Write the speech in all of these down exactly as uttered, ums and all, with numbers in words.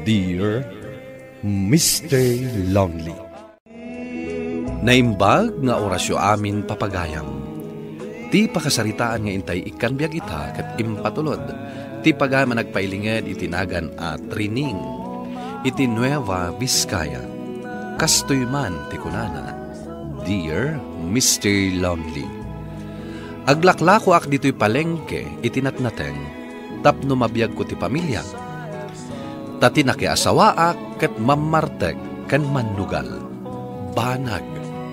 Dear Mister Lonely. Naimbag nga orasyo amin, papagayam. Ti pakasaritaan nga intay ikkan biag ita ket impatulod ti pagayam a nagpailinged iti nagan a Trining iti Nueva Vizcaya. Kastoy man ti kunana, "Dear Mister Lonely, aglaklakoak ditoy palengke iti natnateng tapno mabiagko ti pamiliak. Ta ti nakiasawaak ket mammartek ken mannugal, banag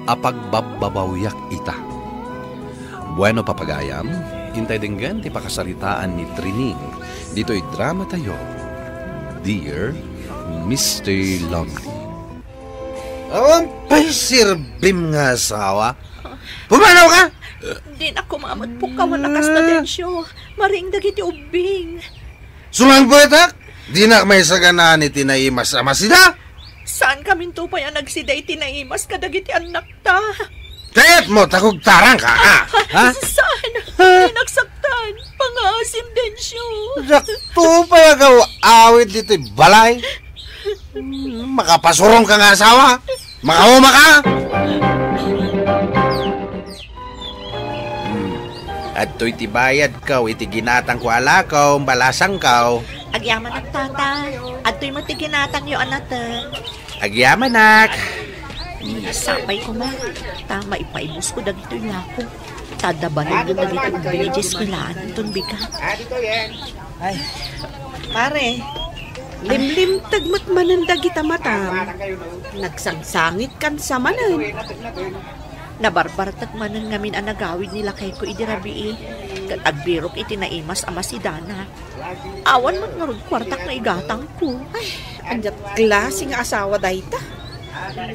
a pagbabbabawiak ita." Bueno, papagayam, intay denggen ti pakasaritaan ni Trining ditoy drama tayo, Dear Mister Lonely. Awan pay serbim nga asawa. Pumanaw ka! Dinak kumamet pukkawan a kasta, Dencio. Maring dagiti ubbing. Sumangpetak? Dinak maisaganaan iti naimas a masida? Saan kaminto pay a nagsida iti naimas kadagiti annakta? Kayatmo, takugtaran ka, ah? Ha? Saan? Dinak saktan. Pangaasim, Dencio. Dakto pay agaw-awid ditoy balay. Hmm, makapasurong ka nga asawa. Makauma ka. Hmm. Adtoy ti bayadko iti ginatangko a lakaw, balasangko. Agyamanak, tata. Adtoy met ti ginatangyo a nateng. Agyamanak. Sapay koma, ta maipaibusko dagitoy lako. Ta adda baleg dagiti ubbing idiay eskuelaan inton bigat. Ay, pare, limlimteg met manen dagita matam. Nagsangsangit kan sa manen. Nabarbartek manen ngamin a nagawid ni lakayko idi rabii, ket agbirok iti naimas a masidana. Awan met ngarud kuartak nga igatangko. Ay, ania klase nga asawa dayta?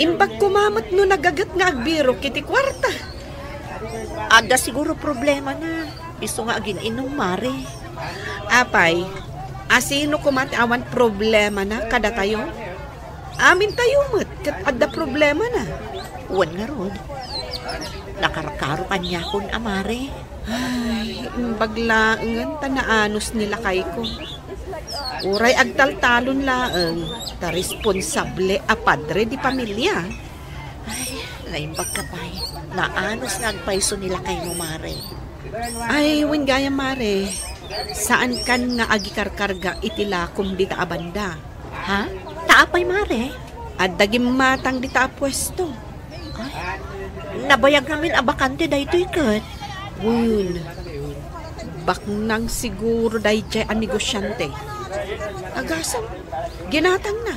Imbag koma met no nagaget nga agbirok iti kuarta. Adda siguro problemana. Isu nga agin-inum, mare. Apay, asino koma ti awan problemana kadatayo? Amintayo met ket adda problemana. Wen ngarud, nakarkaro kaniakon a mare. Ay, imbag laengen ta naanus ni lakayko. Uray agtaltalon laeng ta responsable a padre di pamilia. Ay, naimbag ka pay. Naanus nga agpayso ni lakaymo, mare. Ay, wen gayam, mare. Saankan nga agikarkarga iti lakom dita a banda. Ha? Ta apay, mare? Adda gimmatang dita a puesto. Ay, nabayag ngamin a bakante daytoy ket. Wen, baknang siguro daydiay a negosiante. Agasem, ginatangna.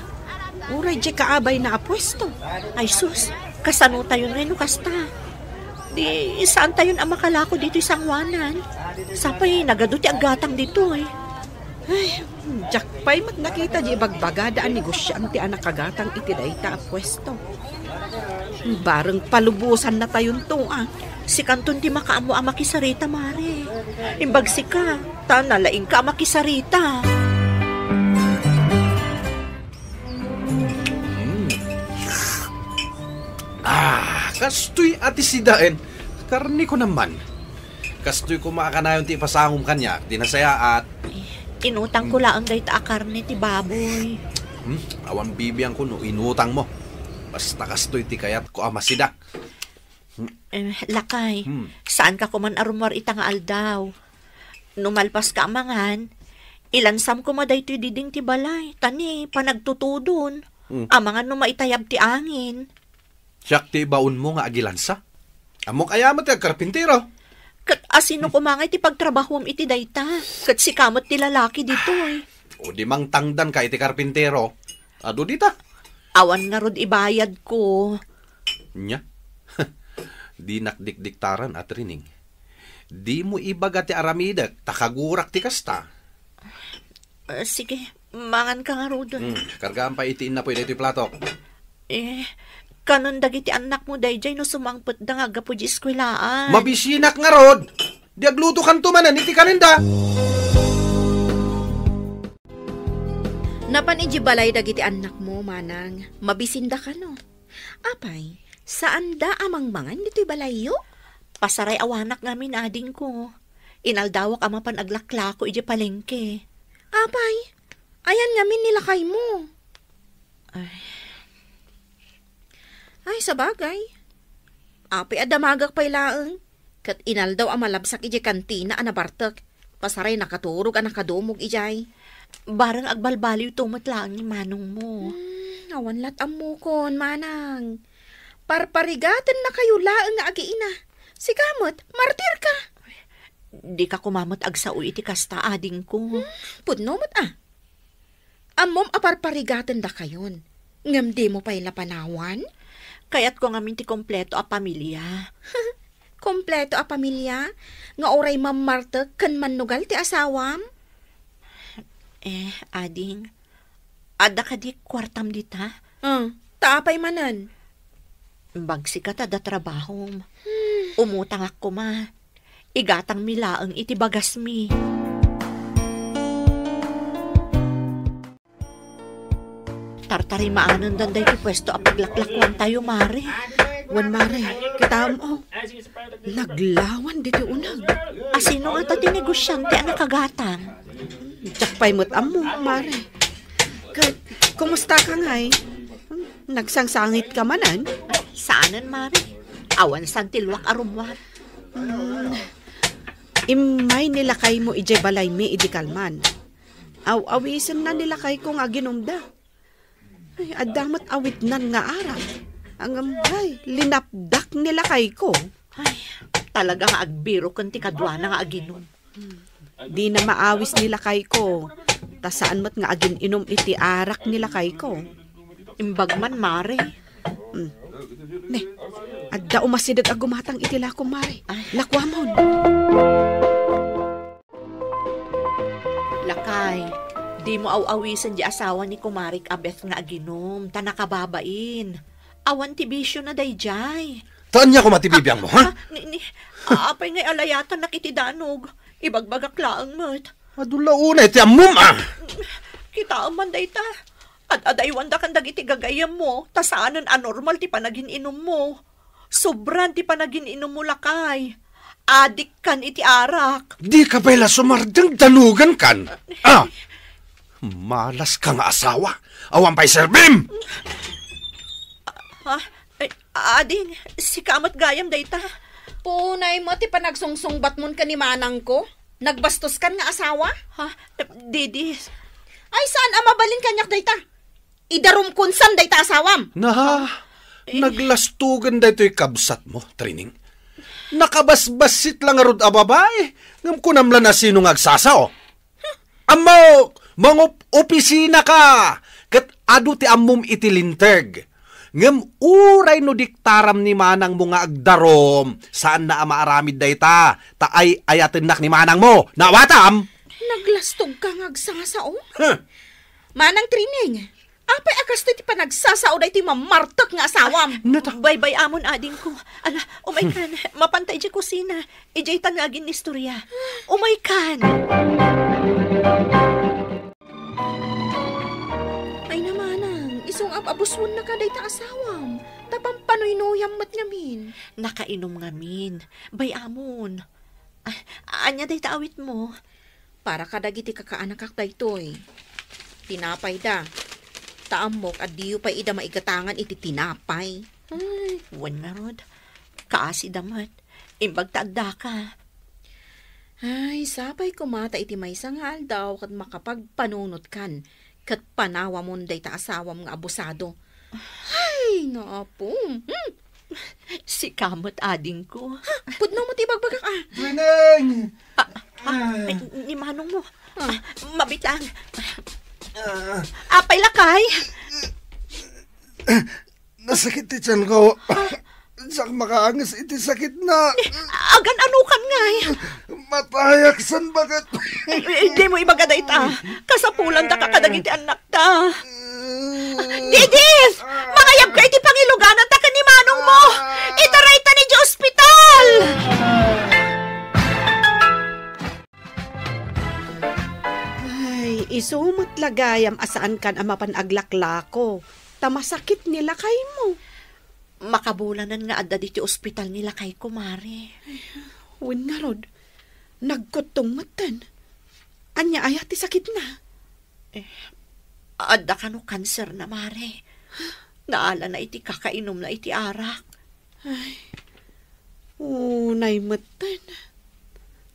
Uray diay kaabayna a puesto. Ay sus, kasano tayon ngay no kasta? Di, saantayon a makalako ditoy sangoanan. Sapay nagadu ti aggatang ditoy. Ay, diak pay met nakita di ibagbagada a negosiante a nakagatang iti dayta a puesto. Bareng palubosannatayonto, a. Sikanton ti makaammo a makisarita, mare. Imbag sika, ta nalaingka a makisarita. Mm. Ah, kastoy a ti sidaen. Karneko naman. Kastoy koma a kanayon ti ipasangom kaniak, di nasayaat. Eh, inutangko laeng dayta a karne ti baboy. Hmm? Awan bibiangko no inutangmo. Basta kastoy ti kayatko a masida. Eh, lakay, Hmm. saanka koman a rummuar ita nga aldaw. No malpaska a mangan, ilansam koma daytoy diding ti balay, ta ni panagtutudon. Hmm. Amangan no maitayab ti angin. Siak ti ibaonmo nga agilansa? Ammok aya met ti agkarpintero? Ket asino koma ngay ti pagtrabahuam iti dayta? Ket sika met ti lalaki ditoy. O di mangtangdanka iti karpintero. Adu dita. Awan ngarud ibayadko. Nya? Dinak dikdiktaran a Trining. Dimo ibaga ti aramidek, ta kagurak ti kasta. Ah, sige, manganka ngarud. Hmm, kargaan pay iti innapoy daytoy platok. Eh, kanon dagiti annakmo daydiay no sumangpetda nga aggapu di eskuelaan. Mabisinak ngarud! Di aglutokanto manen iti kanenda. Napan iti balay dagiti annakmo, manang, mabisinda kano? Apay, saanda a mangmangan ditoy balayyo? Pasaray-awanak ngamin, adingko. Inaldawak a mapan aglaklako idiay palengke. Apay, ayan ngamin ni lakaymo? Ay. Ay, sabagay. Apay a damagak pay laeng. Ket inaldaw a malabsak idiay kantina a nabartek. Pasaray nakaturog a nakadumog idiay. Barang agbalbaliwto met laeng ni manongmo. Hmm, awan lat ammokon, manang. Parparigatan na kayo laeng nga agiina. Sika met, martir ka. Dika koma met agsao iti kasta, adingko. Hmm, pudno met a. Ammom a parparigaten dakayon, ngem dimo pay la panawan? Kayatko ngamin ti kompleto a pamilya. Kompleto a pamilya? Nga uray mammartek ken mannugal ti asawam? Eh, ading, adda kadi kuartam dita? Ah, ta apay manen? Bagsika ta da trabahom. Hmm. Umutangak koma. Igatangmi laeng iti bagasmi. Tartarimaanendan daytoy puesto a paglaklakuantayo, Mare. Wen, Mare, kitaem, oh. Naglawan ditoy uneg. Asino ngata ti negosiante a nakagatang? Diak pay met ammo, Mare. Ka-, kumusta ka ngay? Nagsangsangitka manen? Saanen, Mare. Awan san ti luak a rummuar. Hmm. Immay ni lakaymo idiay balaymi idi kalman. Aw-awisenna ni lakayko nga aginumda. Ay, adda met awitnan nga arak. Ngem, ay, linapdak ni lakayko. Ay, talaga nga agbiroken ti kaduana nga aginum. Dina maawis ni lakayko, ta saan met nga agin-inum iti arak ni lakayko. Imbag man, Mare. Hmm. Ne, adda umasideg a gumatang iti lakom, Mare. Ay. Lakuamon. Lakay, dimo aw-awisen di asawa ni kumarik a Beth nga aginum, ta nakababain. Awan ti bisiona daydiay. Ta ania koma ti bibiangmo, ha? Ah, ni, ni, apay ngay alayatannak iti danog? Ibagbagak laeng met. Adu la unay ti ammom, ah! Kitaem man dayta. Ad-adaywandakan dagiti gagayyemmo, ta saanen a normal ti panagin-inummo. Sobran ti panagin-inummo, lakay. Adikkan iti arak. Dika pay la sumardeng danugenkan. Ah! Malaska nga asawa. Awan pay serbim! Ah, eh, ading, sika met gayam dayta. Unay met ti panagsungsungbatmon ken ni manangko. Nagbastoskan nga asawa? Ha? Didis. Ay, saan a mabalin kaniak dayta? Idarumkon san dayta asawam? Na, eh, naglastugan daytoy kabsatmo, Trining. Nakabasbassit la ngarud a babai, ngem kunam la no sino nga agsasao. Ammok, mangup-opisina ka, ket adu ti ammom iti linteg. Ngem uray no diktaram ni manangmo nga agdarum, saanna a maaramid dayta, ta ay-ayatennak ni manangmo. Naawatam? Naglastogka nga agsasao? Huh. Manang Trining, apay a kastoy ti panagsasao daytoy mamartek nga asawam? Nata- Baybay-amon, adingko. Ala, umaykan, mapanta idiay kusina. Idiay ta nga agin-istorya. Umaykan! Ay, namanang, isu nga ab-abuswennaka dayta asawam. Ta pampanuynuyam met ngamin. Nakainum ngamin. Bay-amon. Ah, ania dayta awitmo? Para kadagiti kakaanakak daytoy. Tinapayda. Ta ammok a diyo pay ida maigatangan iti tinapay. Ay, wen ngarud. Kaasida met. Imbag ta addaka. Ay, sapay koma ta iti maysa nga aldaw ket makapagpanunotkan ket panawamon dayta asawam nga abusado. Ay, naapom. Hmm. Sika met, adingko. Ha? Pudno met ibagbagak, ah. Trineng! Ah, ah, ay, ni manong mo. Ah. Ah, mabitang. Ah. Apay, lakay? Nasakit ti tiyan ko. Ah. Diak makaanges iti sakit na. Ni, agan-anokan ngay? Matayak san baket. Eh, eh, dimo ibaga dayta. Kasapulan da ka kadagiti annak ta. Didis! Mangayabka iti pangilugananta ken ni manong mo! Itarayta idiay ospital! Ay, isu met la gayam a saankan a mapan aglaklako, ta masakit ni lakaymo. Makabulanen nga adda ditoy ospital ni lakayko, Mare. Ay, wen ngarud, nagkuttong metten. Ania aya ti sakitna? Eh, Adda kano kanserna, Mare. Naalana iti kakainumna iti arak. Ay, unay metten.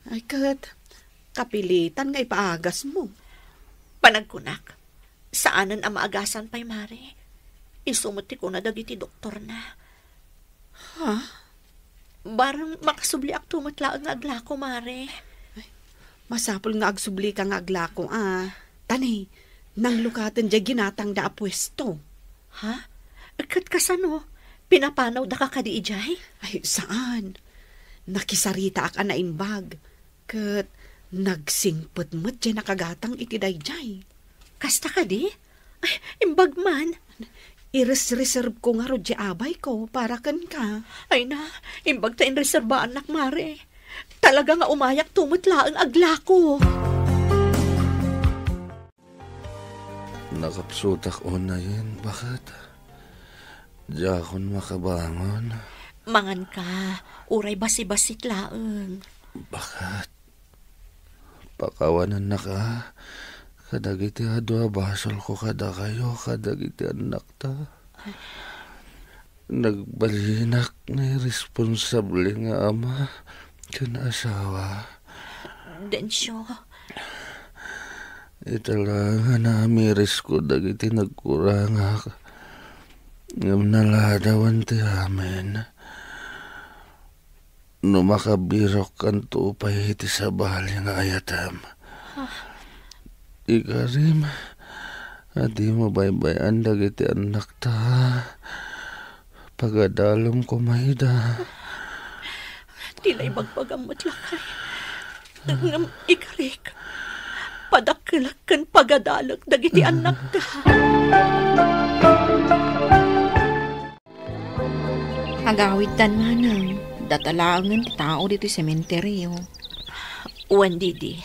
Ay, ket kapilitan nga ipaagasmo. Panagkunak, saanen a maagasan pay, Mare. Isu met ti kuna dagiti doktorna. Ha? Barang makasubliakto met laeng nga aglako, Mare. Ay, masapul nga agsublika nga aglako, a. Tani, nanglukaten diay ginatangda a puesto. Ha? Ket kasano? Pinapanawdaka kadi idiay? Ay, saan. Nakisaritaak a naimbag. Ket nagsingpet met diay nakagatang iti daydiay. Kasta kadi? Ay, imbag man. Iresreserb ko ngarud diay abayko para kenka. Ay na, imbag ta inreserbaannak, Mare. Talaga nga umayakto met laeng aglako. Nakapsutak unayen, baket. Diakon makabangon. Manganka, uray basibasit laeng. Baket. Pakawanennaka kadagiti adu a basolko kadakayo, kadagiti annakta. Nagbalinak nga irresponsable nga ama ken asawa. Dencio. Ita la nga naamirisko dagiti nagkurangak, ngem naladawan ti amin. No makabirokkanto pay iti sabali nga ayatem, ikarim a dimo baybay-an dagiti annakta. Pagadalem koma ida. Ti la ibagbagam met lakay. Ngem ikarik, padakkelek ken pagadalek dagiti annakta. Agawidtan manang, data laengen ti tao ditoy sementerio. Wen, Didi.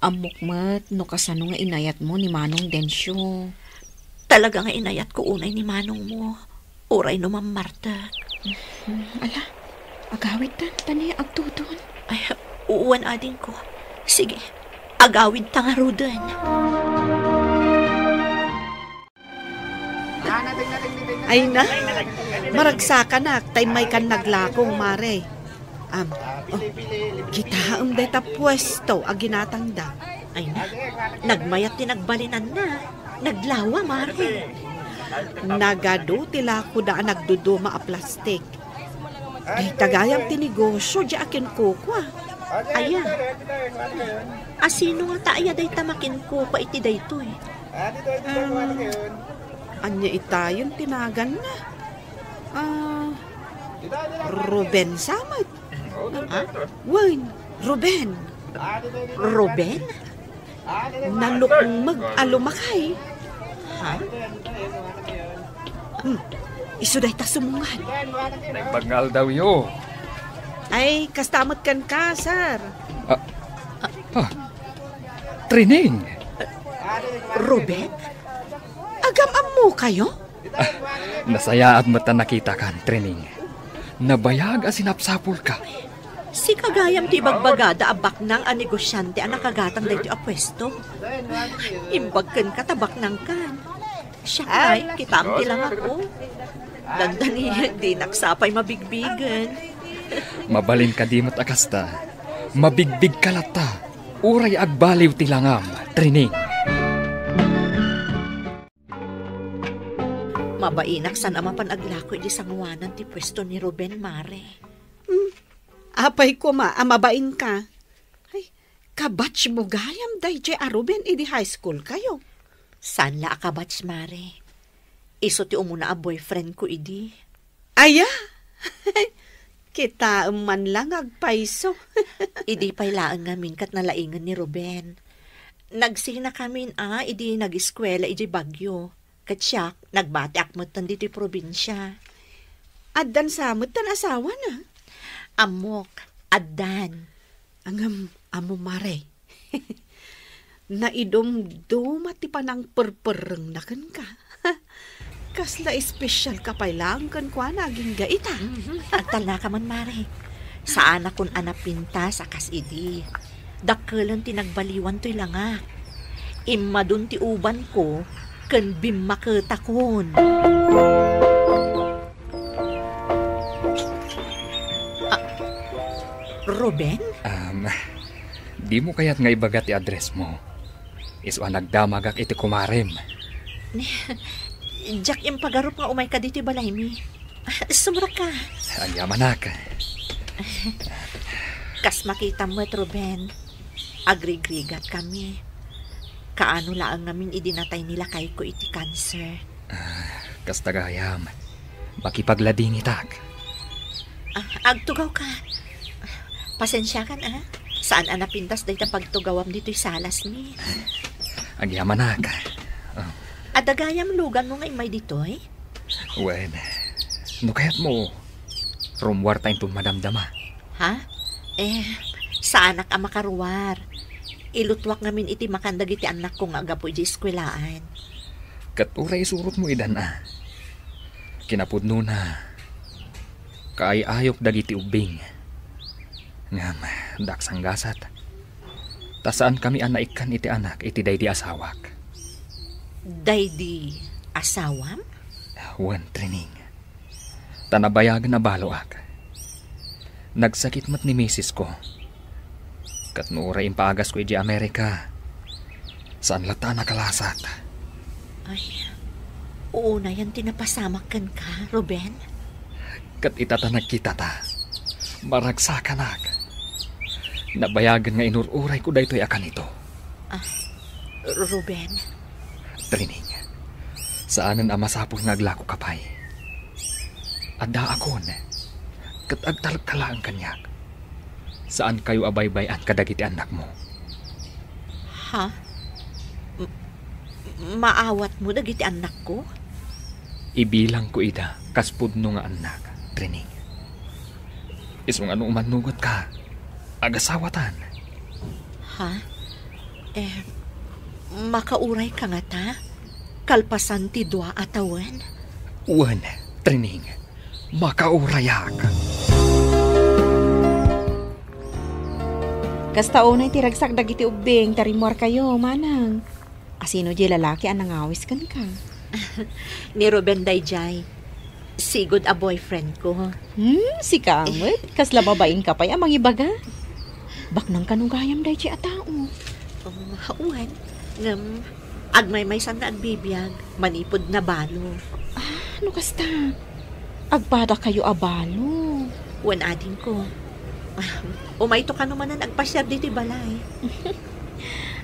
Ammok met no kasano nga inayatmo ni Manong Dencio. Talaga nga inayatko unay ni manongmo, uray no mammartek. Hmm, ala, agawidtan, ta ni agtudon. Ay, wen, adingko. Sige, agawidta ngaruden. Ay na, maragsakanak, ta immaykan naglako, Mare. Am, oh, kitaem dayta puesto a ginatangda. Ay na, nagmayat ti nagbalinanna. Naglawa, Mare. Nagadu ti lakoda a nagduduma a plastik. Dayta gayam ti negosio, di a kinkukua. Aya? Asino ngata aya dayta makinkukua iti daytoy? Um, ania itayon ti naganna? Ah, Ruben sa met. Ha? Wen, Ruben. Ruben? Nalukmeg a lumakay. Ha? Hmm. Isu dayta sumungad. Naimbag nga aldawyo. Ay, kasta met kenka, sir. Ah, ah, Trining! Ruben? Agam-ammokayo? Ah, nasayaat met ta nakitakan, Trining. Nabayag a sinapsapulka. Sika gayam ti ibagbagada a baknang a negosiante a nakagatang daytoy a puesto. Imbag kenka ta baknangkan. Siak ngay, kitaem ti langak, o. Dandani, dinak sapay mabigbigen. Mabalin kadi met a kasta. Mabigbigka latta. Uray agbaliw ti langam, Trining. Mabainak saan a mapan aglako idi sanguanan ti puesto ni Ruben, Mare. Hmm. Apay koma a mabainka? Ay, kabatch mo gayam daydiay a Ruben idi high school kayo? Saan la a kabatch, Mare. Isu ti umuna a boyfriend ko idi. Aya? Kitaem man la nga agpayso. Idi pay laeng ngamin ket nalaingen ni Ruben. Nagsinakamin a idi nag-eskuela idiay Baguio. Ket siak, nagbatiak metten ditoy probinsia. Addan sa metten asawana? Ammok, addan. Ngem, ammo, Mare. Naidumduma ti panangperperrengna kenka. Kasla espesyalka pay laeng kenkuana agingga ita. Mhm. Agtalnaka man, Mare. Saanakon a napintas a kas idi. Dakkelen ti nagbaliwan toy langak. Immadun ti ubanko, ken bimmaketakon. Ah, Ruben? Um, dimo kayat nga ibaga ti address mo? Isu a nagdamagak iti kumarem. Diak impagarup nga umayka ditoy balaymi. Ah, sumrek ka. Agyamanak. Kas makitam met, Ruben, agrigrigat kami. Kaano laeng ngamin idi natay ni lakayko iti kanser. Ah, kasta gayam, makipagladingitak. Ah, agtugaw ka. Pasensiakan, ah. Saan a napintas dayta pagtugawam ditoy salasmi. Agyamanak. Ah. Adda gayam luganmo nga immay ditoy? Wen, no kayatmo, rummuarta inton madamdama. Ha? Eh, saanak a makaruar. Ilutuak ngamin iti makan dagiti annakko nga aggapu idiay eskuelaan. Ket uray isurotmo idan a. Kinapudnona, kaay-ayok dagiti ubbing. Ngem, diak sanggasat. Ta saankami a naikkan iti anak iti daydi asawak. Daydi asawam? Wen, Trining. Ta nabayagen a baloak. Nagsakit met ni misis ko. Ket no uray impaagasko idiay Amerika, saan latta a nakalasat. Ay, unayen ti napasamak kenka, Ruben? Ket ita ta nagkitata, maragsakanak. Nabayagen nga inur-urayko daytoy a kanito. Ah, Ruben. Trining, saanen a masapul nga aglakoka pay. Addaakon, ket agtalekka laeng kaniak. Saankayo a baybay-an kadagiti annakmo. Ha? M-, maawatmo dagiti annakko? Ibilangko ida kas pudno nga annak, Trining. Isu nga no umannugotka, agasawatan. Ha? Eh, makaurayka ngata? Kalpasan ti dua a tawen? Wen, Trining, makaurayak. Kasta unay ti ragsak dagiti ubbing ta rimmuarkayo, manang. Asino diay lalaki a nangawis kenka? Ni Ruben daydiay. Sigud a boyfriend ko. Hmm, sika met? Kasla babain ka pay a mangibaga? Baknang kano gayam daydiay a tao? Um, wen. Ngem, agmaymaysan nga agbibiag, manipud nabalo. Ah, no kasta, agpadakayo a balo. Wen adingko. Ah, umayto kano manen agpasiar ditoy balay.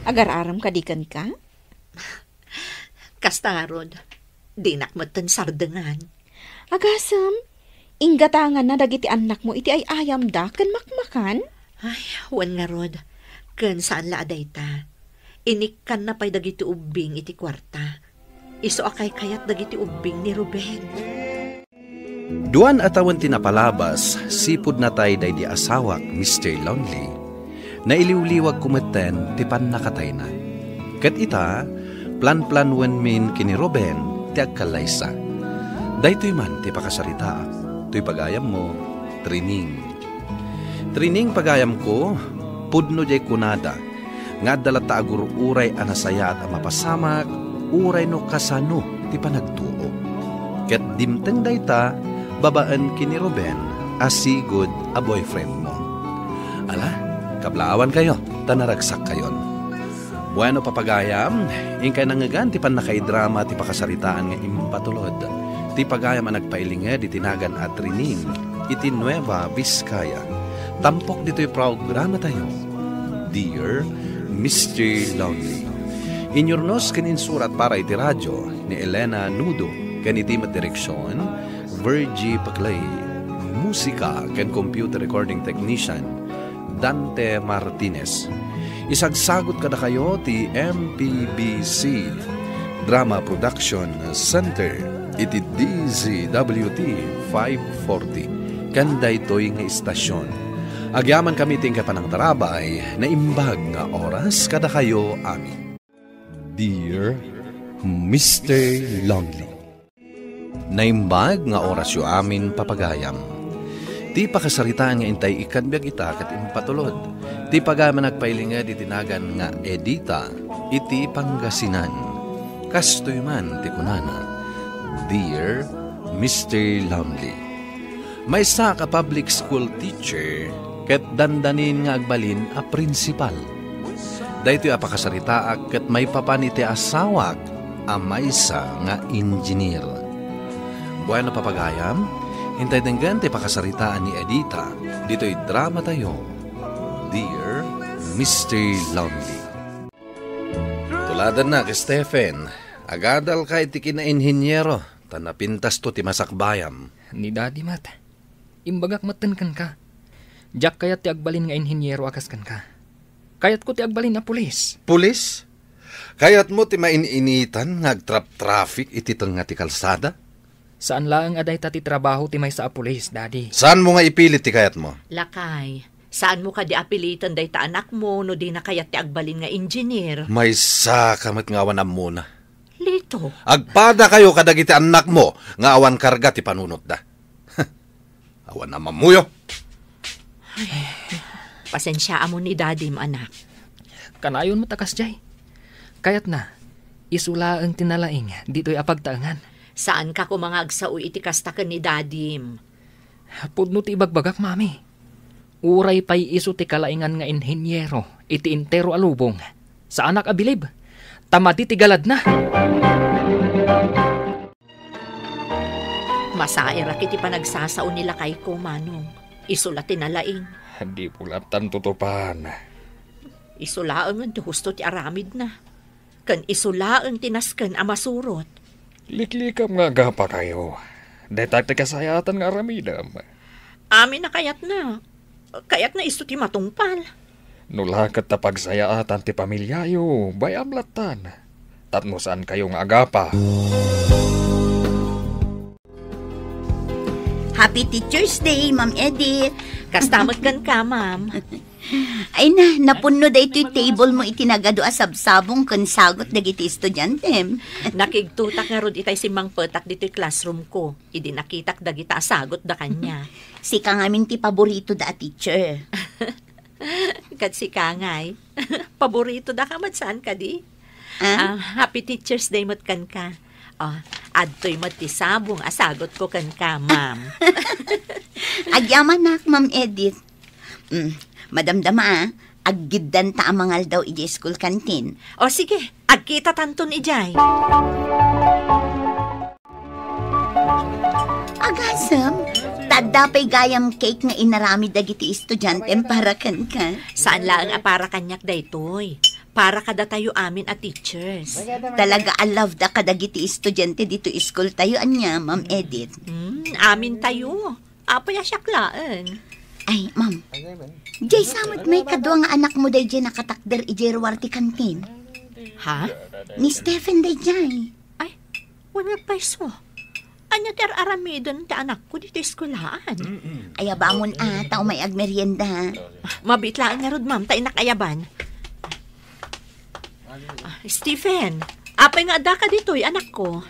Agar-aram kadi kenka? Kasta ngarud, dinak metten sardengan. Agasem, inggatanganna dagiti annakmo iti ay-ayamda ken makmakan? Ay, wen ngarud, ken saan la a dayta. Inikkanna pay dagiti ubbing iti kuarta. Isu a kaykayat dagiti ubbing ni Ruben. Duan a tawen ti napalabas, sipud natay daydi asawak, Mister Lonely, nailiwliwagko metten ti pannakatayna. Ket ita, planplanwenmin ken ni Ruben ti agkallaysa. Daytoy man ti pakasaritaak, toy pagayammo, Trining. Trining, pagayamko, pudno diay kunada, nga adda latta agur-uray a nasayaat a mapasamak, uray no kasano ti panagtuo. Ket dimteng dayta babaen ken ni Ruben a sigud a boyfriendmo. Ala, kablaawankayo, ta naragsakkayon. Bueno, papagayam, inkay nangngegan ti pannakaidrama ti pakasaritaan nga impatulod ti pagayam a nagpailinged iti nagan a Trining iti Nueva Vizcaya. Tampok ditoy programatayo, Dear Mister Lonely. Inyurnos ken insurat para iti radio ni Elena Nudo ken iti met direksion, Virgie Paclay. Musika ken computer recording technician, Dante Martinez. Isagsagut kadakayo ti M P B C Drama Production Center iti D Z W T five forty ken daytoy nga istasion. Agyamankami ti inkay panangtarabay, naimbag nga oras kadakayo amin. Dear Mister Lonely. Naimbag nga orasyo amin, papagayam. Ti pakasaritaan nga intay ikkan biag ita ket impatulod ti pagayam a nagpailinged iti nagan nga Edita iti Pangasinan. Kastoy man ti kunana, "Dear Mister Lonely, maysaak a public school teacher ket dandanin nga agbalin a principal. Daytoy a pakasaritaak ket maipapan iti asawak a maysa nga engineer." Bueno, papagayam, intay denggen ti pakasaritaan ni Edita ditoy dramatayo, Dear Mister Lonely. Tuladannak, Stephen. Agadalka iti kinainhiniero, ta napintasto ti masakbayam. Ni Daddy met. Imbagak metten kenka. Diak kayat ti agbalin nga inhiniero a kas kenka. Kayatko ti agbalin a pulis. Pulis? Kayatmo ti main-initan nga agtrap-traffic iti tengnga ti kalsada? Saan laeng a dayta ti trabaho ti maysa a pulis, Daddy. Saanmo nga ipilit ti kayatmo? Lakay, saanmo kadi a piliten dayta anakmo no dina kayat ti agbalin nga engineer? Maysaka met nga awan ammona. Lito. Agpadakayo kadagiti annakmo nga awan karga ti panunotda. Awan a mammuyo. Pasensiaam ni Dadim, anak. Kanayon met a kasdiay. Kayatna, isu laeng ti nalaing ditoy a pagtaengan. Saanka koma nga agsao iti kasta ken ni Dadim. Pudno ti ibagbagak, Mami. Uray pay isu ti kalaingan nga inhiniero iti entero a lubong, saanak a bilib, ta madi ti galadna. Masairak iti panagsasao ni lakayko, Manong. Isu la ti nalaing. Di pulatan tutupan. Isu laengen ti husto ti aramidna. Ken isu laeng ti nasken a masurot. Liklikam nga agapakayo. Dayta ti kasayaatan nga aramidem. Amin a kayatna. Kayatna isu ti matungpal. No la ket ta pagsayaatan ti pamiliayo, bay-am lattan. Tapno saankayo nga agapa. Happy Teacher's Day, Ma'am Edith. Kasta met kenka, Ma'am. Ay na, napunno daytoy table mo iti nagadu a sabsabong ken sagot dagiti estudiantem. Nakigtotak ngarud itay simmangpetak ditoy classroom ko, idi nakitak dagita a sagot da kaniak. Sika ngamin ti paborito da a teacher. Ket sika ngay. Paborito da ka met saan kadi? Ah? Ah, happy Teacher's Day met kenka. Oh, adtoy met ti sabong a sagot ko kenka, ma'am. Agyamanak, Ma'am Edith. Mm, madamdama, ah. Aggiddanta a mangaldaw idiay school canteen. O sige, agkitatanton idiay. Agasem, ta adda pay gayam cake nga inaramid dagiti estudiantem para kenka. Saan laeng a para kaniak daytoy. Para kadatayo amin a teachers. Talaga a love da kadagiti estudiante ditoy school tayo, ania, Ma'am Edith? Hmm, amin tayo. Apay a siak laeng? Ay, ma'am. Diay sa met may kadua nga anakmo daydiay nakatakder idiay ruar ti kantin? Ha? Ni Stephen daydiay. Ay, wen nga payso. Ania ti ar-aramiden ti anakko ditoy eskuelaan? Ayabamon a, ta umay agmerienda. Mabiit laeng ngarud, ma'am, ta innak ayaban. Ah, Stephen, apay nga addaka ditoy, anakko?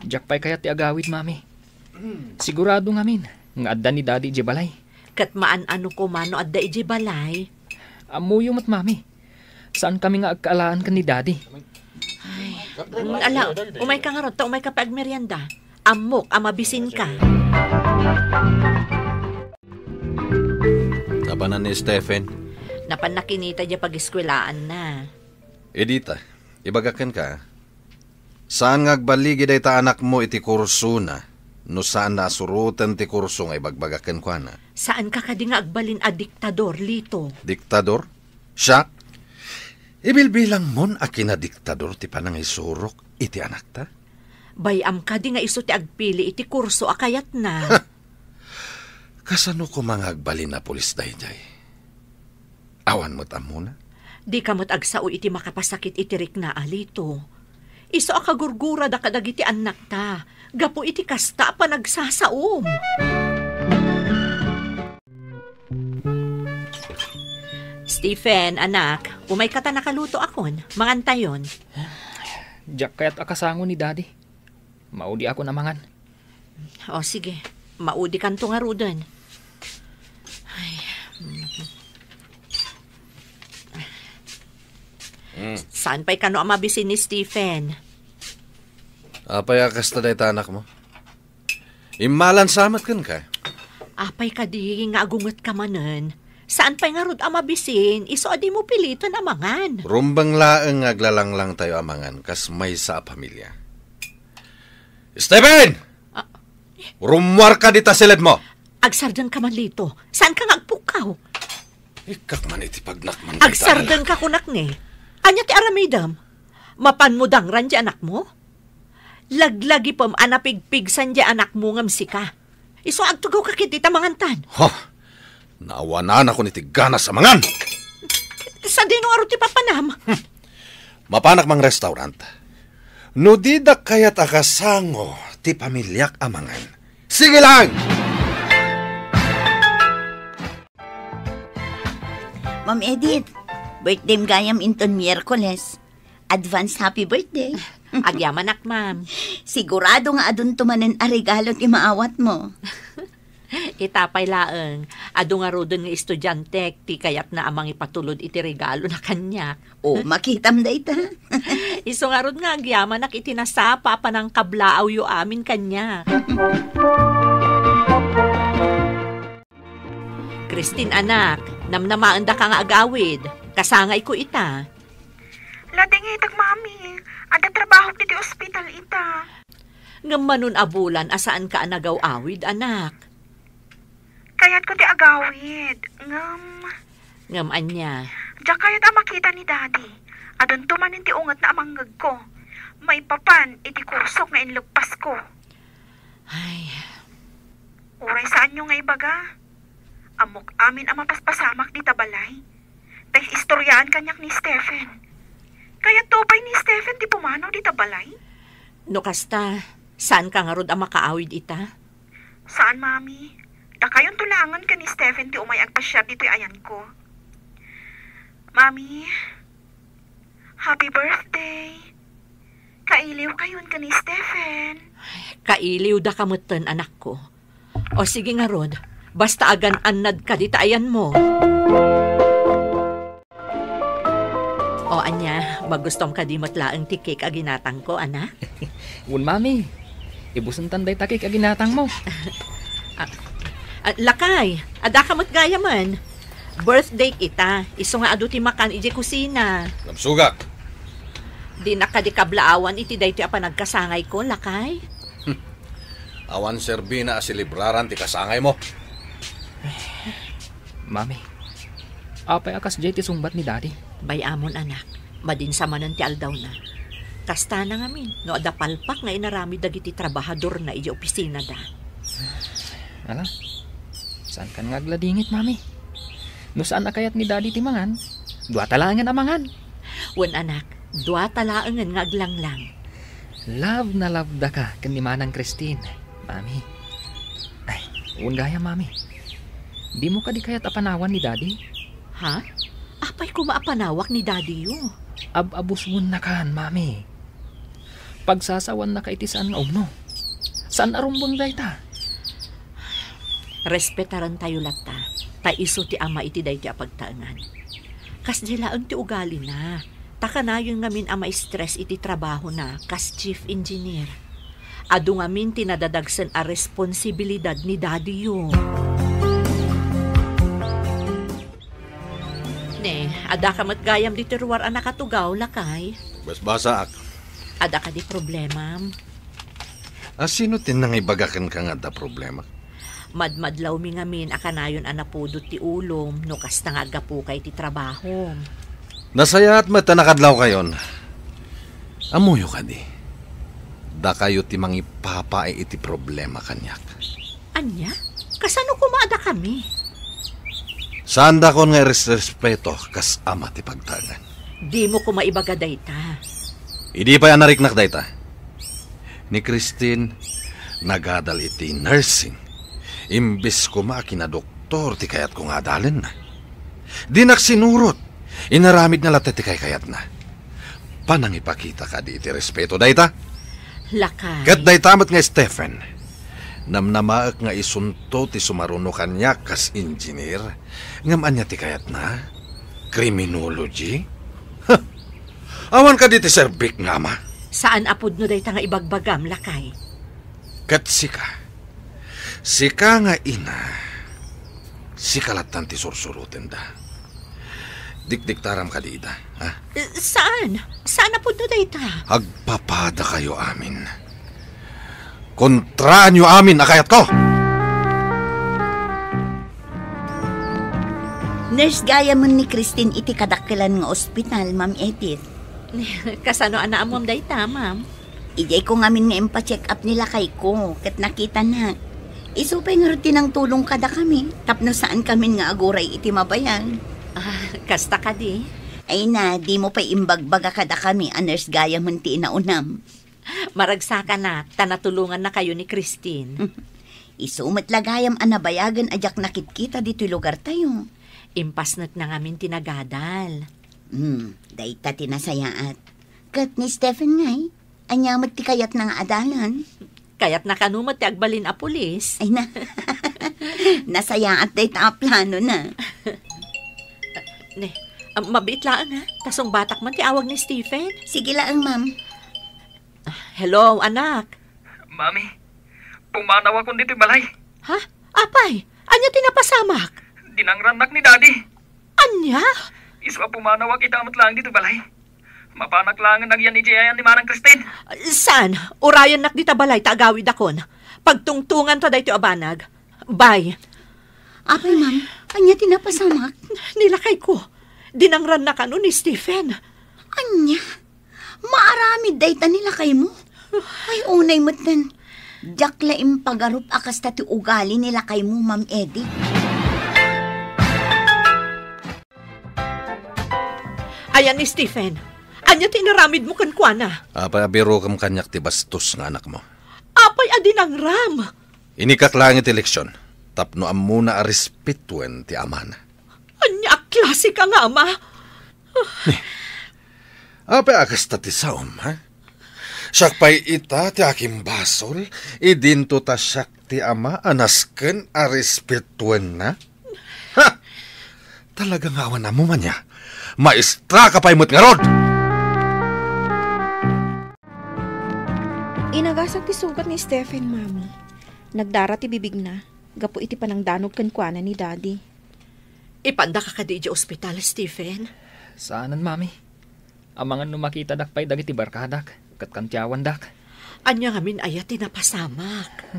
Diak pay kayat ti agawid, mami. Sigurado ngamin nga adda ni Daddy idiay balay. Ket maan-ano koma no adda idiay balay? Ammoyo met, mami. Saan kami nga agkaalaan ken ni Daddy. Ay, mm, ala, umayka ngarud, ta umayka pay agmerienda. Ammok a mabisinka. Napanan ni Stephen? Napanna kinita diay pageskuelaanna. Edita, ibagak kenka, saan nga agballigi dayta anakmo iti kursona no saanna a suroten ti kurso nga ibagbagak kenkuana. Saanka kadi nga agbalin a diktador, Lito? Diktador? Siak? Ibilbilangmon a kinadiktador ti panangisurok iti anakta? Bay-am kadi nga isu ti agpili iti kurso a kayatna? Kasano koma nga agbalin a pulis daydiay? Awan met ammona? Dika met agsao iti makapasakit iti rikna, Lito. Isu a kagurgurada kadagiti annakta gapu iti kasta a panagsasaom. Stephen, anak, umayka ta nakalutoakon. Mangantayon. Diak kayat a kasango ni Daddy. Maudiakon a mangan. O, sige. Maudikanto ngaruden. Ay. Mm. Saan pay kano a mabisin ni Stephen? Apay a kasta dayta anakmo? Immalansa met kenka. Apay kadi nga agungetka manen? Saan pay ngarud a mabisin, isu a dimo piliten a mangan. Rumbeng laeng nga aglalanglangtayo a mangan kas maysa a pamilia. Stephen! Ah. Rummuarka dita siledmo! Agsardengka man, Lito. Saanka nga agpukkaw? Ikkak man iti pagnakman dayta. Agsardengka, kunak ni. Ania ti aramidem? Mapanmo dangran ti anakmo? Laglagipem a napigpigsan ti anakmo ngem sika. Isu a agtugawka ketdi ta mangantan. Ha! Naawananakon iti ganas a mangan! Sadino ngarud ti papanam? Hmm. Mapanak mang restaurant. No dida kayat a kasango ti pamiliak a mangan, sige lang! Ma'am Edith, birthdayem gayam inton Miyerkules. Advance happy birthday. Agyamanak, ma'am. Sigurado nga adunto manen a regalo ti maawatmo. Ita pay laeng, adu ngaruden nga estudiantek ti kayatna a mangipatulod iti regalona kaniak. O, makitam dayta. Isu ngarud nga agyamanak iti nasapa a panangkablaawyo amin kaniak. Christine, anak, namnamaendaka nga agawid. Kasangayko ita. Ladingitek, Mami. Adda trabahok iti ospital ita. Ngem manon a bulan a saanka a nagaw-awid, anak? Kayatko ti agawid, ngem Ngem ania? Diak kayat a makita ni Daddy. Adunto manen ti ungetna a mangngegko. Maipapan iti kursok nga inleppasko. Ay. Uray saanyo nga ibaga. Ammok amin a mapaspasamak dita balay. Ta istoriaan kaniak ni Stephen. Kayatto pay ni Stephen ti pumanaw dita balay? No kasta, saanka ngarud a makaawid ita? Saan, Mami. Dakayonto laengen ken ni Stephen ti umay agpasiar ditoy ayanko. Mami, happy birthday. Kailiwkayon ken ni Stephen. Kailiwdaka metten, anakko. O sige ngarud, basta agan-annadka dita ayanmo. O ania, magustom kadi met laeng ti cake a ginatangko, anak? Wen, Mami. Ibusentan dayta cake a ginatangmo. Ah, ah, lakay, addaka met gayamen. Birthday ita, isu nga adu ti makan idiay kusina. Nabsugak. Dinak kadi kablaawan iti daytoy a panagkasangayko, lakay? Awan serbina a selebraran ti kasangaymo. Mami, apay a kasdiay ti sungbat ni Daddy? Bay-amon, anak. Madin sa manen ti aldawna. Kasta na ngamin, no adda palpak nga inaramid dagiti trabahadorna idiay opisinada. Ala, saankan nga agladingit, Mami? No saan a kayat ni Daddy ti mangan, duata laengen a mangan. Wen, anak, duata laengen nga aglanglang. Love na love daka ken ni Manang Christine, Mami. Ay, wen gayam, Mami. Dimo kadi kayat a panawan ni Daddy? Ha? Apay koma a panawak ni Daddy-yo? Ab-abusonnakan, Mami. Pagsasawanna ka iti saan nga umno. Saan a rumbeng dayta. Respetarentayo latta, ta isu ti ama iti daytoy a pagtaengan. Kasdiay laeng ti ugalina, ta kanayon ngamin a ma-stress iti trabahona kas chief engineer. Adu ngamin ti nadadagsen a responsibilidad ni Daddy-yo. Ne, addaka met gayam ditoy ruar a nakatugaw, lakay? Basbasaak. Adda kadi problemam? A, sino ti nangibaga kenka nga adda problema? Madmadlawmi ngamin a kanayon a napudot ti ulom no kasta nga aggapuka iti trabahom. Nasayaat met ta nakadlawkayon. Ammoyo kadi, dakayo ti mangipapaay iti problema kaniak. Ania? Kasano koma a dakami? Saandakon nga iresrespeto kas ama ti pagtaengan. Dimo koma ibaga dayta. Idi pay a nariknak dayta, ni Christine nagadal iti nursing. Imbes koma a kinadoktor ti kayatko nga adalenna. Dinak sinurot. Inaramidna latta ti kaykayatna. Panangipakita kadi iti respeto dayta? Lakay. Ket dayta met nga Stephen. Namnamaek nga isunto ti sumaruno kaniak kas engineer. Ngem ania ti kayatna? Criminology? Huh! Awan kadi ti serbik nga ama? Saan a pudno dayta nga ibagbagam, lakay. Ket sika, sika nga ina, sika lattan ti sursurotenda. Dikdiktaram kadi ida, ha? Eh, saan? Saan a pudno dayta? Agpapadakayo amin. Kontraanyo amin a kayatko! Nurse gayamen ni Christine iti kadakkelan nga ospital, Ma'am Edith. Kasano a naamuam dayta, ma'am? Idiay ko ngamin nga impacheck up ni lakayko, ket nakitanak. Isu pay ngarud ti nangtulong kadakami, tapno saan kamin nga aguray iti mabayag. Ah, kasta kadi? Ay na, dimo pay imbagbaga kadakami a nurse gayamen ti inaunam. Maragsakanak, ta natulongannakayo ni Christine. Isu met la gayam a nabayagen a diak nakitkita ditoy lugartayo. Impasnekna ngamin ti nagadal. Hmm, dayta ti nasayaat. Ket ni Stephen ngay, ania met ti kayatna nga adalan? Kayatna kano met ti agbalin a pulis. Ay na. Nasayaat dayta a planona. Ne, ah, mabiit laeng, ha? Ta sungbatak man ti awag ni Stephen. Sige laeng, ma'am. Ah, hello, anak. Mami, pumanawakon ditoy balay. Ha? Apay, ania ti napasamak? Dinangrannak ni Daddy. Ania? Isu a pumanawak ita met laeng ditoy balay. Mapanak laengen agyan idiay ayan ni Manang Christine. Saan? Urayennak dita balay ta agawidakon. Pagtungtonganto daytoy a banag. Bye. Apay, ma'am, ania ti napasamak? Ni lakayko, dinangranna kano ni Stephen. Ania? Maaramid dayta ni lakaymo? Ay, unay metten. Diak la impagarup a kasta ti ugali ni lakaymo, Ma'am Edith. Ayan ni Stephen. Ania ti inaramidmo kenkuana? Apay a birokem kaniak ti bastos nga anakmo? Apay a dinangram? Inikak laeng iti leksyon tapno ammona a respetuen ti amana. Ania a klasika nga ama? Apay a kasta ti saom, ha? Siak pay ita ti akimbasol, idinto ta siak ti ama a nasken a respetuenna? Ha! Talaga nga awan ammo man ya. Maestra ka pay met ngarud! Inagasak ti sugat ni Stephen, Mami. Nagdara ti bibigna gapu iti panangdanog kenkuana ni Daddy. Ipandaka kadi idiay ospital, Stephen? Saanen, Mami. Amangan no makitadak pay dagiti barkadak ket kantiawandak. Ania ngamin aya ti napasamak?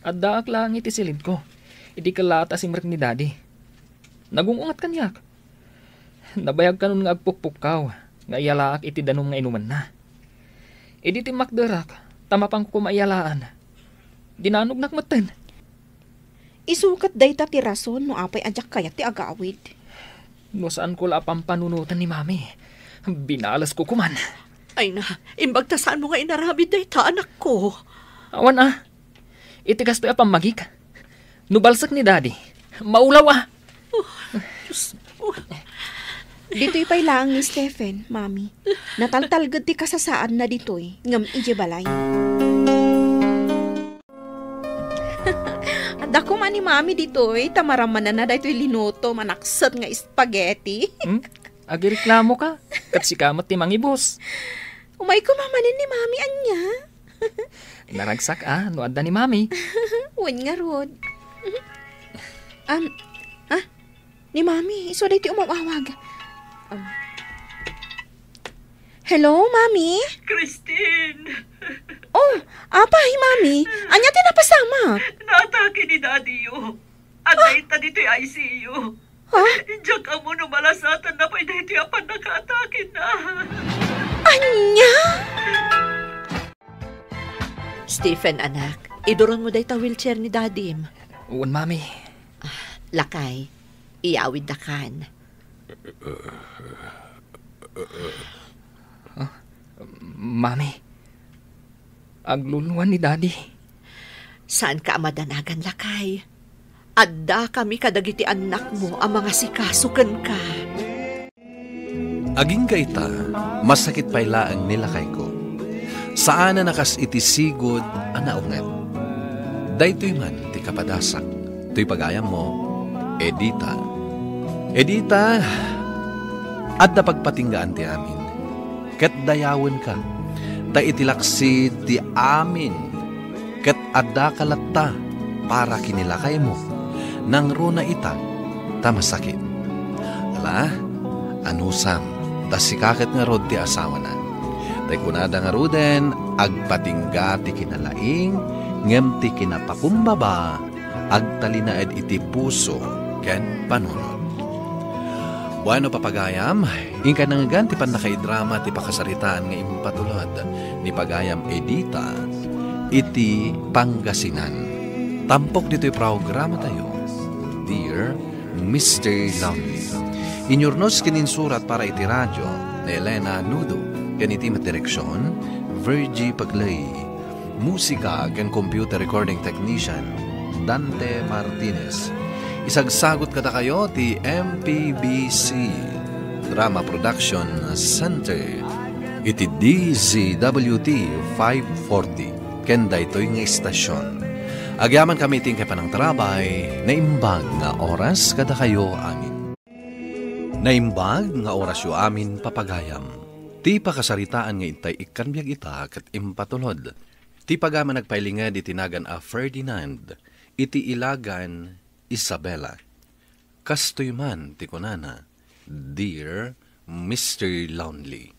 Addaak laeng iti silidko idi kellaat a simrek ni Daddy. Nagung-ungat kaniak. Nabayag kanon nga agpukpukkaw nga iyalaak iti danum nga inumenna. Idi timmakderak ta mapanko koma iyalaan, dinanognak metten. Isu ket dayta ti rason no apay a diak kayat ti agawid. No saanko la a pampanunoten ni Mami, binalesko koman. Ay na, imbag ta saanmo nga inaramid dayta, anakko. Awan a. Iti kastoy a pammagik, no balsek ni Daddy, maulaw a. Oh, Diyos ko. Ditoy pay laeng ni Stephen, Mami. Nataltalged ti kasasaadna ditoy, ngem idiay balay. Adda koma ni Mami ditoy, ta marammananna daytoy linuto, manakset nga spaghetti. Hmm? Agireklamo ka? Ket sika met ti mangibus. Umay koma manen ni Mami, ania? Naragsak a no adda ni Mami. Wen ngarud. Um, ah, ni Mami, isu daytoy umaw-awag. Um, hello, Mami? Christine! Oh, apay, Mami? Ania ti napasamak? Naatake ni Daddy-yo. Adda ita ditoy I C U. Ha? Diak ammo no malasatanna pay daytoy a pannakaatakenna. Ania? Stephen, anak, iduronmo dayta wheelchair ni Dadim. Wen, Mami. Ah, lakay, iyawiddakan. Mami, agluluan ni Daddy. Saanka a madanagan, lakay. Addakami kadagiti annakmo a mangasikaso kenka. Agingga ita, masakit pay laeng ni lakayko. Saanen a kas iti sigud a naunget. Daytoy man ti kapadasak, toy pagayammo, Edita. Edita, adda pagpatinggaan ti amin, ket dayawenka. Ta iti laksid ti amin, ket addaka latta para kinilakaymo, nangruna ita ta masakit. Ala, anusam, ta sika ket ngarud ti asawana. Tay kunada ngaruden, agpatingga ti kinalaing, ngem ti kinapakumbaba, agtalinaed iti puso ken panunot. Bueno, papagayam, inkay nangngegan ti pannakaidrama ti pakasaritaan nga impatulod ni Pagayam Edita iti Pangasinan. Tampok ditoy programa tayo, Dear Mister Lonely. Inyurnos ken insurat para iti radio ni Elena Nudo, ken iti met direksyon, Virgie Paglay. Musika ken computer recording technician, Dante Martinez. Isagsagot kadakayo ti M P B C Drama Production Center iti D Z W T five forty ken daytoy nga istasyon. Agyamankami iti inkay panangtarabay, naimbag nga oras kadakayo amin. Naimbag nga orasyo amin, papagayam. Ti pakasaritaan nga intay ikkan biag ita ket impatulod. Ti pagayam a nagpailinged iti nagan a Ferdinand iti ilagan Isabela. Kastoy man ti kunana, "Dear Mister Lonely."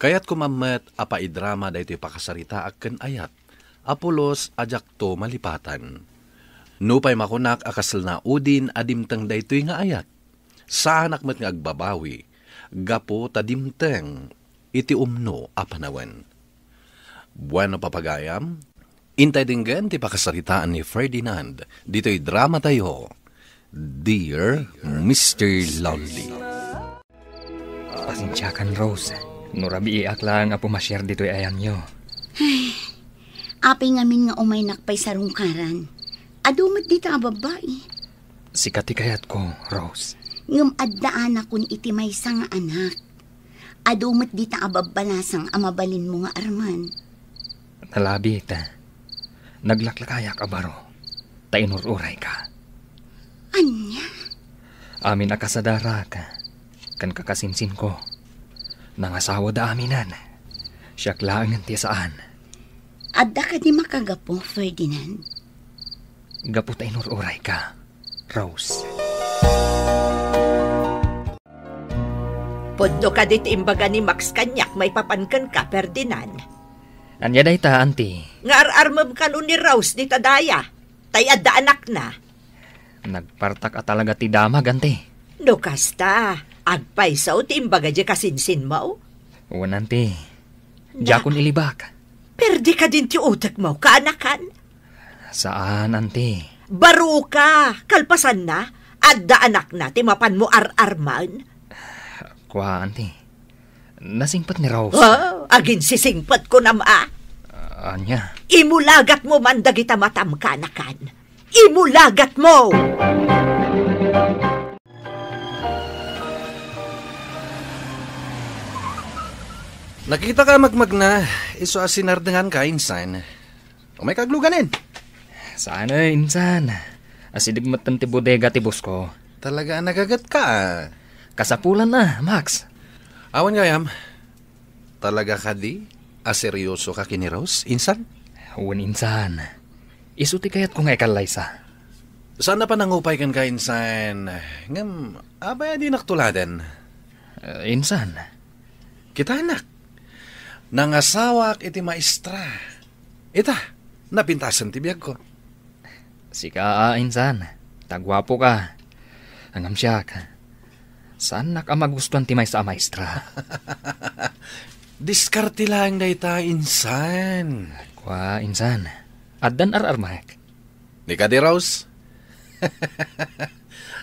Kayatko man met a paidrama daytoy pakasaritaak ken ayat a pulos a diakto malipatan. Nupay makunak a kas naudin a dimteng daytoy nga ayat, saanak met nga agbabawi gapu ta dimteng iti umno a panawen. Bueno, papagayam, intay denggen ti pakasaritaan ni Ferdinand ditoy drama tayo, Dear Mister Lonely. Pasensiakan, Rose, no rabiiak laeng a pumasiar ditoy ayanyo. Apay ngamin nga umaynak pay sarungkaran? Adu met dita a babbai. Sika ti kayatko, Rose. Ngem addaanakon iti maysa nga anak. Adu met dita a babbalasang a mabalinmo nga Arman. Nalabit. Naglaklakayak a baro. Ta inur-urayka. Ania? Amin a kasadarak ken kakasinsinko, nangasawada aminen. Siak laengen ti saan. Adda kadi makagapu, Ferdinand? Gapu ta inur-urayka, Rose. Pudno kadi ti imbaga ni Max kaniak maipapan kenka, Ferdinand? Ania dayta, Auntie? Nga ar-armem kano ni Rose dita daya, tay adda anakna. Nagpartak a talaga ti damag, Auntie. No kasta, agpayso ti imbaga diay kasinsinmo? Wen, Auntie. Na- Diakon ilibak. Perdi kadin ti utekmo, kaanakan? Saan, Auntie. Baro ka, kalpasanna, adda anakna ti mapanmo ar-arman? Kua, Auntie. Nasingpet ni Rose. Oh, aginsisingpet kunam a. Ania? Imulagatmo man dagita matam, kaanakan. Imulagatmo! Nakitaka a magmagna, isu a sinardenganka, insan. Umayka agluganen. Saan, insan. Asideg metten ti bodega ti boss ko. Talaga a nagagetka, ah. Kasapulan na, Max. Awan gayam. Talaga kadi a seryosoka ken ni Rose, insan? Wen, insan. Isu ti kayatko nga ikallaysa. Saan a panangupay kenka, insan. Ngem, apay a dinak tuladen? Eh, insan. Kitanak. Nangasawak iti maestra. Ita, napintasen ti biagko. Sika a, insan, ta guapoka. Ngem siak, saannak a magustuan ti maysa a maestra. Diskarte laeng dayta, insan. Kua, insan, addan ar-armek. Ni kadi, Rose?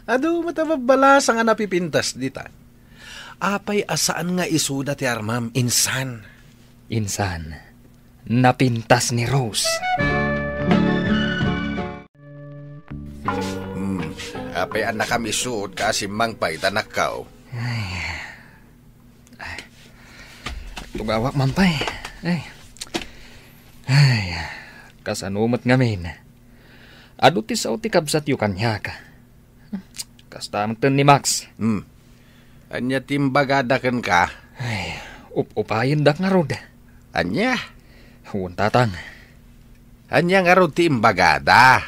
Adu met a babbalasang a napipintas dita. Apay a saan nga isuda ti armam, insan? Insan, napintas ni Rose. Hmm, apay a nakam isuot ka a simmangpay ta nakkaw? Ay. Ay. Tugawak man pay. Ay. Ay. Kasano met ngamin? Adu ti sao ti kabsatyo kaniak. Kasta met ni Max. Hmm. Ania ti imbagada kenka? Ay, up-upayendak ngarud. Ania? Wen, tatang. Ania ngarud ti imbagada?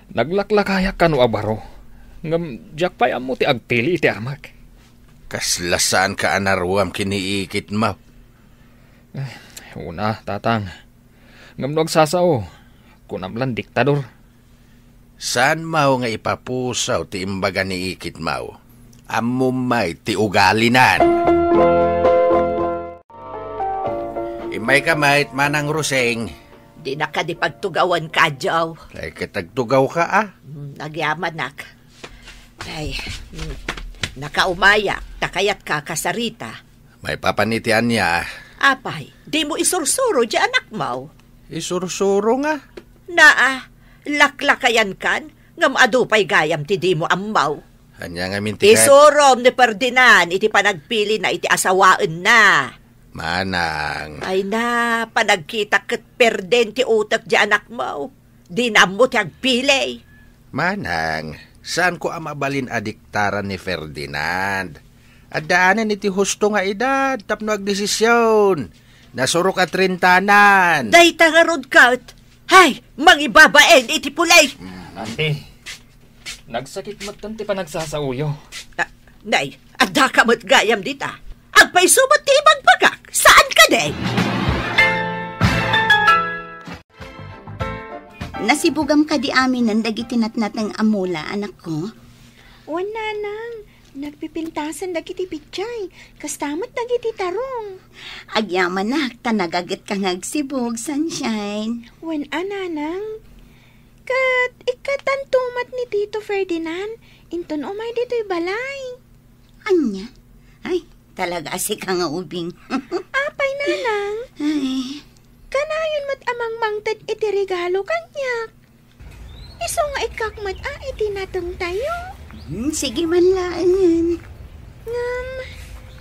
Naglaklakayak kano a baro. Ngem diak pay ammo ti agpili iti amak. Kasla saanka a naruam ken ni ikitmo. Eh, una, tatang. Ngem no agsasao, kunam lan diktador. Saanmo nga ipapuso ti imbaga ni ikitmo. Ammom met ti ugalinan. Immayka met, Manang Rosing. Dinak kadi pagtugawan, Kadyo. Ay, ket agtugawka, a? Hmm, agyamanak. Ay, hmm, nakaumayak, ta kayatka kasarita. Maipapan iti ania? Apay, dimo isursuro diay anakmo? Isursuro nga? Naa, laklakayankan, ngem adu pay gayam ti dimo ammo. Ania ngamin ti kayat- Isurom ni Ferdinand iti panagpilina iti asawaenna. Manang. Ay na, panagkitak ket perden ti utek diay anakmo. Dina ammo ti agpili. Manang, saanko a mabalin a diktaran ni Ferdinand. Addaanen iti husto nga edad tapno agdesision. Nasurok a trintanan. Dayta ngarud ket, hay, mangibabain iti puli. Auntie, nagsakit metten ti panagsasaoyo. Ah, nay, addaka met gayam dita. Agpayso met ti ibagbagak. Saan kadi? Nasibugam kadi aminen dagiti natnateng a mula, anakko? Wen, nanang, nagpipintasen dagiti pichay, kasta met dagiti tarong. Agyamanak, ta nagagetka nga agsibug, Sunshine. Wen a, nanang. Ket ikkatanto met ni Tito Ferdinand, inton umay ditoy balay. Ania? Ay, talaga a sika nga ubing. Apay, nanang? Ay. Kanayon met a mangmangted iti regalo kaniak. Isu nga ikkak met a iti natengtayo. Hmm, sige man laengen. Ngem,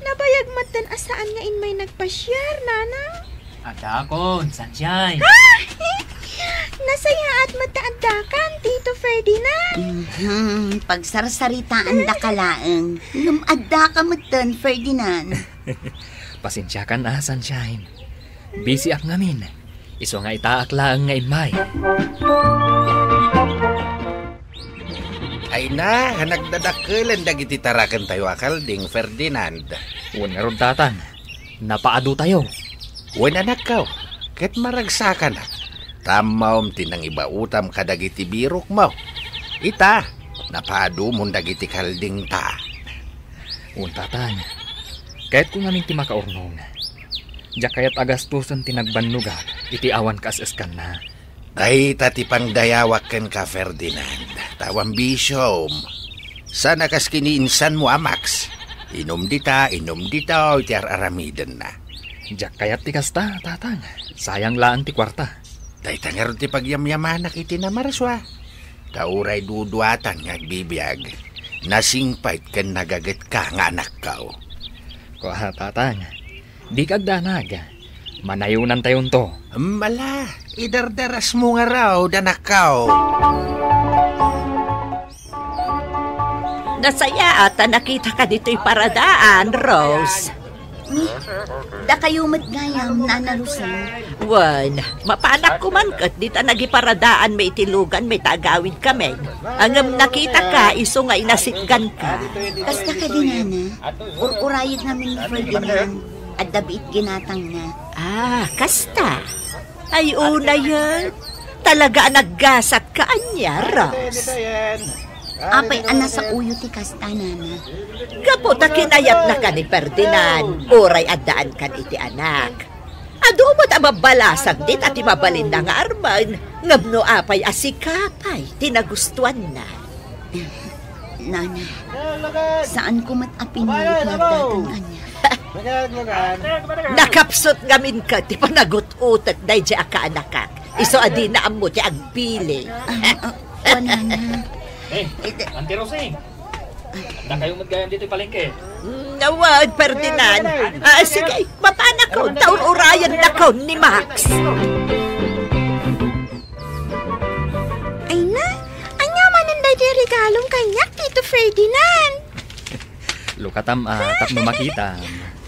nabayag metten a saan nga immay nagpasiar, nanang? Adakon, Sunshine. Ah! Nasayaat met ta addakan, Tito Ferdinand. Mhm, pagsarsaritaandaka laeng. Ngem addaka metten, Ferdinand. Pasensiakan a, Sunshine. Bisiak ngamin. Isu nga itaak laeng nga immay. Ay na, nagdadakkelen dagiti tarakentayo a kalding, Ferdinand. Wen ngarud, tatang, napaadutayo. Wen, anakko, ket maragsakanak. Ta ammom ti nangibaotam kadagiti birokmo. Ita, napaadumon dagiti kaldingta. Wen, tatang, kayatko ngamin ti makaurnong. Diak kayat a gastosen ti nagbannogak iti awan kaas-eskanna. Dayta ti pangdayawak kenka, Ferdinand, ta awan bisiom. Sana kas ken ni insanmo a Max. Inum dita, inum dita, iti ar-aramidenna. Diak kayat ti kasta, tatang. Sayang laeng ti kuarta. Dayta ngarud ti pagyamyamanak iti namarsua. Ta uray duduatan nga agbibiag, nasingpet ken nagagetka nga anakko. Kua, tatang, dika agdanag. Manayonantayonto. Ala, idardarasmo ngarud, anakko. Nasayaat a nakitaka ditoy paradaan, Rose. Ni, dakayo met gayam, Nana Rosing. Wen, mapanak koman ket dita nagiparadaan mi iti lugan mi ta agawidkamin. Ngem nakitaka isu nga inasitganka. Kasta kadi, Nana? Ur-urayeg ngamin ni Ferdinand. Adda biit ginatangna. Ah, kasta. Ay, unayen. Talaga a naggasatka ania, Rose. Apay a nasaoyo ti kasta, Nana? Gapu ta kinayatnaka ni Ferdinand, uray addaankan iti anak. Adu met a mabbalasang dita ti mabalinna nga armen, ngem no apay a sika pay ti nagustuanna. Nana, saanko met a pinili nga agdateng ania. Nakapsut ngamin ket ti panagut-utek daydiay a kaanakak. Isu a dina ammo ti agpili. Ah, ah, kuan, Nana. Eh, Auntie Rosing, dakayo met gayam ditoy palengke. Mm, awan, Ferdinand. Ah, sige, mapanakon, ta ur-urayennakon ni Max. Ay na, ania manen daydiay regalom kaniak, Tito Ferdinand? Lukatam a tapno makitam.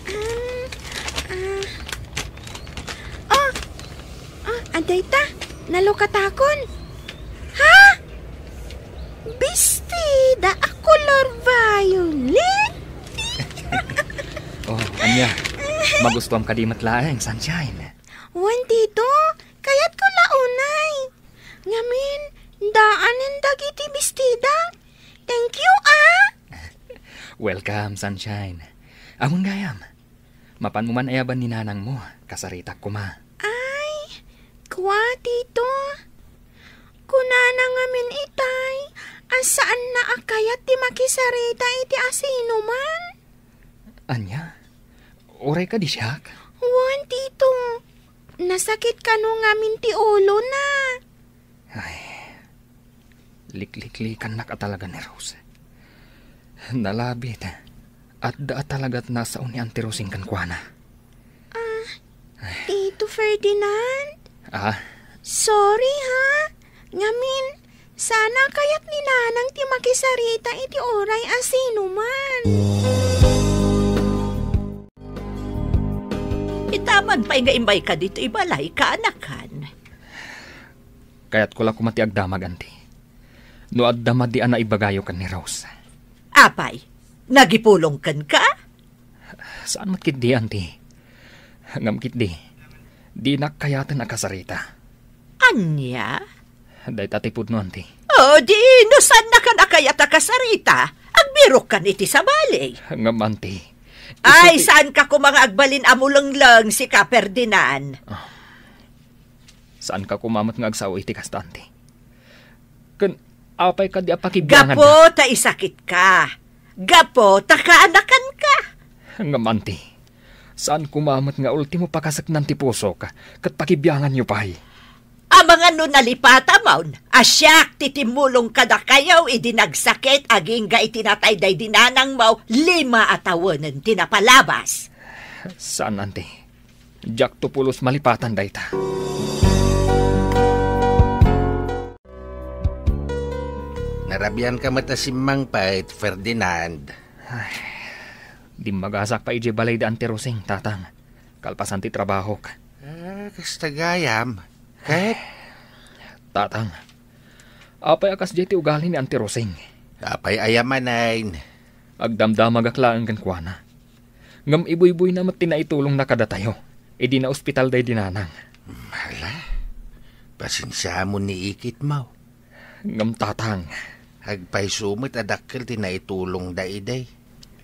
Ah, ah. Adayta, nalukatakon. Ha? Bestida a kolor violet? Oh, ania? Magustuam kadi met laeng, Sunshine? Wen, Tito. Kayatko la unay. Ngamin, daanen dagiti bestida. Thank you, ah! Welcome, Sunshine. Ammom gayam. Mapanmo man ayaban ni nanangmo, kasaritak koma. Ay, kua, Tito. Kunana ngamin itay, a saanna a kayat ti makisarita iti asinoman. Ania? Uray kadi siak? Wen, Tito. Nasakit kano ngamin ti ulona. Ay, likliklikannak a talaga ni Rose. Nalabit, adda a talaga ti nasao ni Auntie Rosing kenkuana. Ah, Tito Ferdinand? Ah? Sorry, ha? Ngamin, sana kayat ni Nanang ti makisarita iti uray a sinoman. Ita man pay nga immayka ditoy balay, kaanakan. Kayatko la koma ti agdamag, Auntie. No adda madi a naibagayo ken ni Rose. Apay, nagipulong kenka? Saan met ketdi, Auntie. Ngem ketdi, dinak kayaten a kasarita. Ania? Dayta ti pudno, Auntie. O, di, no saannakan a kayat a kasarita, agbirokkan iti sabali. Ngem, Auntie, Ay, isuti- saanka koma nga agbalin a mulengleng, sika, Ferdinand. Ah. Saanka koma met nga agsao iti kasta, Auntie. Ken apay kadi a pakibiangan? Gapu ta isakitka. Gapu ta kaanakanka. Ngem, Auntie, saan koma met nga ultimo pakaseknan ti pusok ket pakibianganyo pay. Amangan no nalipatamon a siak ti timmulong kadakayo idi nagsakit agingga iti natay daydi nanangmo lima a tawenen ti napalabas. Saan, Auntie. Diakto pulos malipatan dayta. Narabianka met a simmangpet, Ferdinand. Ay, dimmagasak pay idiay balay da Auntie Rosing, Tatang. Kalpasan ti trabahok. Ah, kasta gayam. Ket? Tatang, apay a kasdiay ti ugali ni Auntie Rosing? Apay aya manen? Agdamdamagak laeng kenkuana. Ngem ibuyboyna met ti naitulongna kadatayo idi naospital daydi nanang. Hala, pasensiamon ni ikitmo. Ngem, Tatang. Agpayso met a dakkel ti naitulongda idi.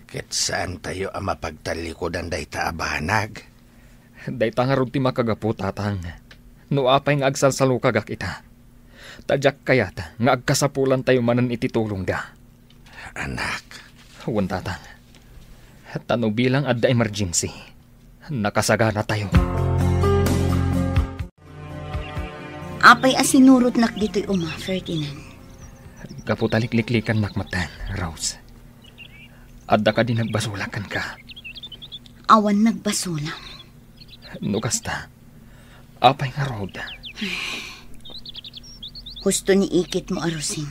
Ket saantayo a mapagtallikudan dayta a banag. Dayta ngarud ti makagapu, Tatang. No apay nga agsalsalukagak ita. Ta diak kayat nga agkasapulantayo manen iti tulongda. Anak. Wen, Tatang. Ta no bilang adda emergency, nakasaganatayo. Apay a sinurotnak ditoy uma, Ferdinand? Gapu ta liklikannak metten, Rose. Adda kadi nagbasolak kenka? Awan nagbasolam. No kasta, apay ngarud? Husto ni ikitmo a Rosing.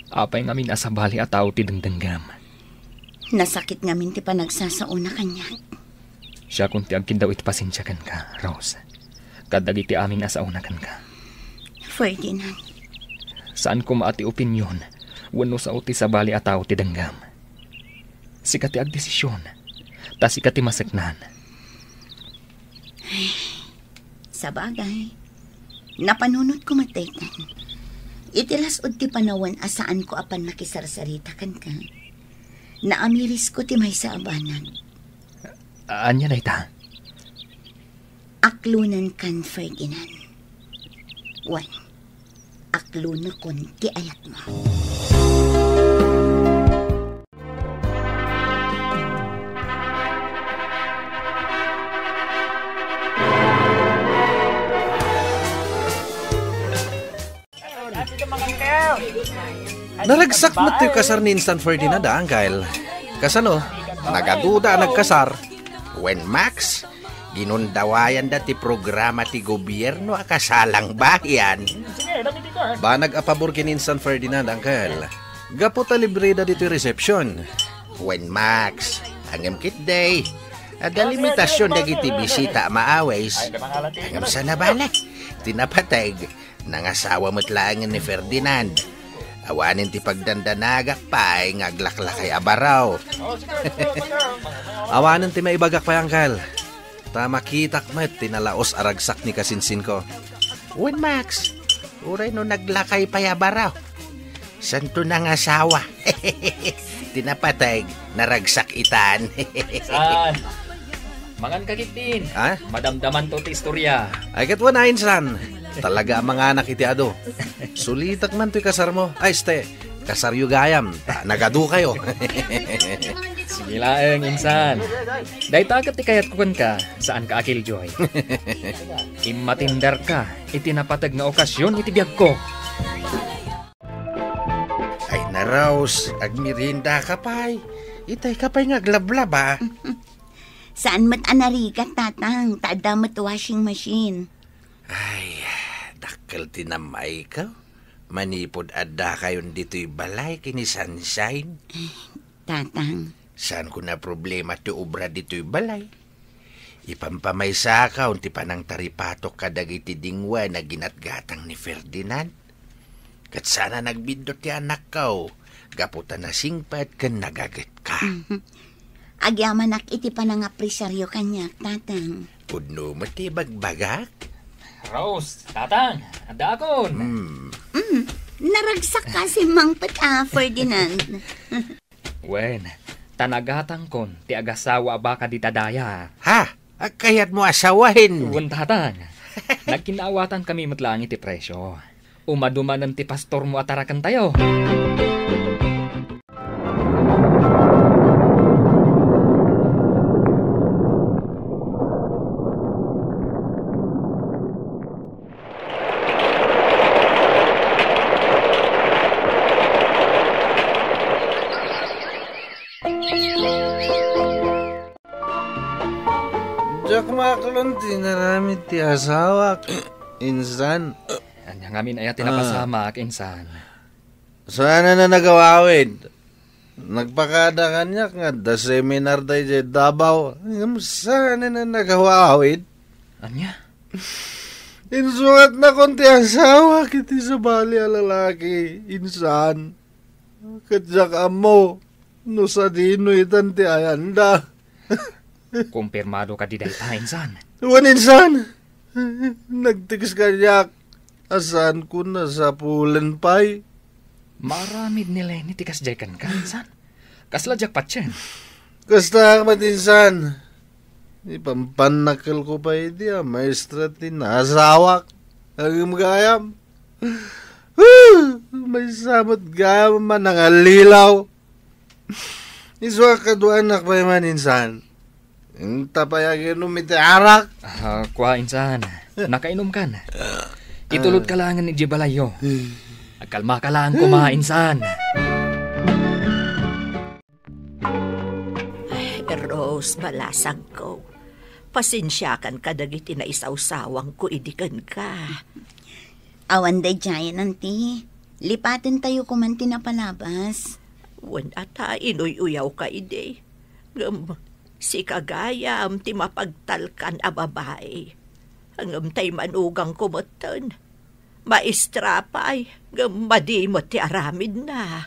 Apay ngamin a sabali a tao ti dengdenggam? Nasakit ngamin ti panagsasaona kaniak. Siakon ti agkiddaw iti pasensia kenka, Rose. Kadagiti amin a saona kenka. Ferdinand. Saan koma a ti opinion wenno sao ti sabali a tao ti denggam. Sika ti agdesision, ta sika ti maseknan. Sabagay, napanunotko met daytan. Iti las-ud ti panawen a saanko a pannakisarsarita kenka, naamirisko ti maysa a banag. Ania dayta? Aklonenkan, Ferdinand. Wen, aklonekon ti ayatmo. Naragsak met toy kasar ni Insan Ferdinand, a, Uncle. Kasano? Nagaduda a nagkasar? Wen, Max, ginundawayanda ti programa ti gobierno a kasalang bayan. Banag a pabor ken ni Insan Ferdinand, Uncle. Gapu ta libreda ditoy reception. Wen, Max, ngem ketdi, Adda limitasion dagiti bisita a maawis. Ngem sa nabalik, ti napateg, nangasawa met laengen ni Ferdinand. Awanen ti pagdandanagak pay nga aglaklakay a baro. Awanen ti maibagak pay, Angkel. Ta makitak met ti nalaos a ragsak ni kasinsinko. Wen, Max, uray no naglakay pay a baro. Santo nangasawa. Ti napateg, naragsak itan. San? Mangan ka, Gittin. Ha? Madamdamanto ti istorya. Ay, ket wen, insan. Talaga a manganak iti adu. Sulitak man toy kasarmo. Ay, este, kasaryo gayam. Ta, nagadu kayo. Sige laeng, insan. Dayta ket ti kayatko kenka, saan ka a killjoy. Immatindarka iti napateg nga okasion iti biagko. Ay, na, Rose, agmerienda ka pay. Itay ka pay nga aglablaba. Saan met a narigat, Tatang, ta adda met washing machine. Ay, dakkel ti nammayko. Manipud adda kayon ditoy balay ken ni Sunshine. Tatang. Saanko a problema ti obra ditoy balay. Ipampamaysakon ti panangtaripatok kadagiti dingwen a ginatgatang ni Ferdinand. Ket saan a nagbiddut ti anakko, gapu ta nasingpet ken nagagetka. Mhm. Agyamanak iti panangapresiaryo kaniak, Tatang. Pudno met ti ibagbagak. Rose, Tatang, addaakon. Hmm. Mm, naragsak ka, simmangpet a, Ferdinand. Wen, ta nagatangkon ti agasawa a baka dita daya. Ha? Kayatmo a sawaen? Wen, Tatang. Nagkinaawatanmi met laeng iti presio. Umadu manen ti pastormo a tarakentayo. Diak maklon ti inaramid ti asawak, insan. Ania ngamin aya ti napasamak, insan? Saan a nagawawid. Nagpakada kaniak nga adda seminar daydiay Davao. Ngem saan a nagawawid. Ania? Insuratnakon ti asawak iti sabali a lalaki, insan. Ket diak ammo no sadino itan ti ayanda. Kumpirmado kadi dayta, insan? Wen, insan. Nag-text kaniak a saanko a sapulen pay. Maaramid ni Leni ti kasdiay kenka, insan? Kasla diak patien. Kasta met, insan. Ipampannakkelko pay idi a maestra ti naasawak. Ngem gayam. Maysa met gayam a nangallilaw. Isu a kaduanak pay man, insan. Inta pay aginom iti arak. Ah, kua, insan. Nakainumkan. Itulodka laengen idiay balayyo. Agkalmaka laeng koma, insan. Ay, Rose, balasangko. Pasensiakan kadagiti naisawsawangko idi kenka. Awan daydiayen, Auntie. Lipatentayo koman ti napalabas. Wen a ta, inuy-uyawka idi. Ngem, sika gayam ti mapagtalkan a babai. Ngem tay manugangko metten. Maestra pay, ngem madi met ti aramidna.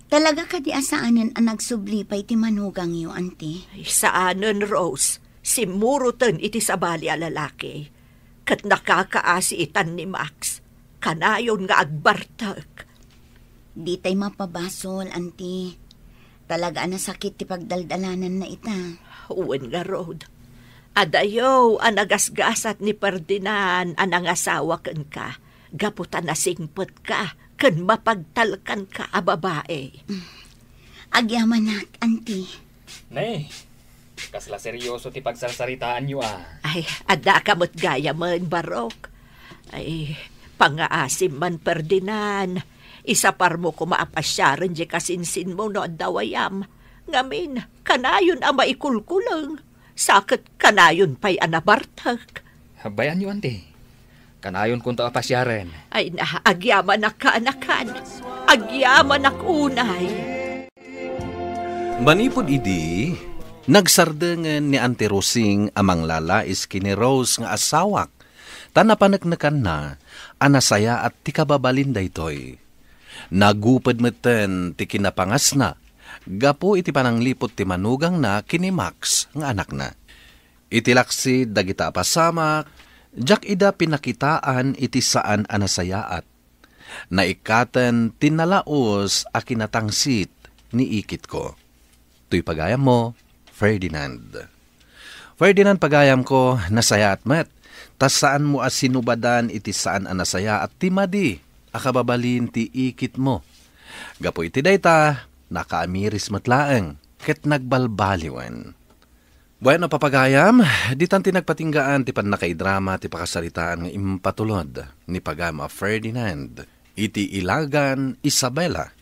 Talaga kadi a saanen a nagsubli pay ti manugangyo, Auntie? Ay, saanen, Rose. Simmuroten iti sabali a lalaki. Ket nakakaasi itan ni Max. Kanayon nga agbartek. Ditay mapabasol, Auntie. Talaga a nasakit ti pagdaldalananna ita. Wen ngarud, adayo a nagasgasat ni Ferdinand a nangasawa kenka gapu ta nasingpetka ken mapagtalkanka a babai. Agyamanak, Auntie. Ne, kasla serioso ti pagsarsaritaanyo, a. Ay, addaka met gayamen, Barok. Ay, pangngaasim man, Ferdinand. Isaparmo koma a pasiaren diay kasinsinmo no adda wayam. Ngamin, kanayon a maikulkuleng. Sa ket kanayon pay a nabartek. Bayanyo, Auntie. Kanayonkonto a pasiaren. Ay na, agyamanak, kaanakan. Agyamanak unay. Manipud idi, Nagsardengen ni Auntie Rosing a manglalais ken ni Rose nga asawak, ta napaneknekanna a nasayaat ti kababalin daytoy. Naguped metten ti kinapangasna gapu iti panangliput ti manugangna ken ni Max nga anakna. Iti laksid dagita a pasamak, diak ida pinakitaan iti saan a nasayaat. Naikkaten ti nalaus a kinatangsit ni ikitko. Toy pagayammo, Ferdinand. Ferdinand, pagayamko, nasayaat met, ta saanmo a sinubadan iti saan a nasayaat ti madi a kababalin ti ikitmo. Gapu iti dayta, nakaamiris met laeng ket nagbalbaliwen. Bueno, papagayam, ditan ti nagpatinggaan ti pannakaidrama ti pakasaritaan nga impatulod ni pagayam a Ferdinand iti Ilagan Isabela.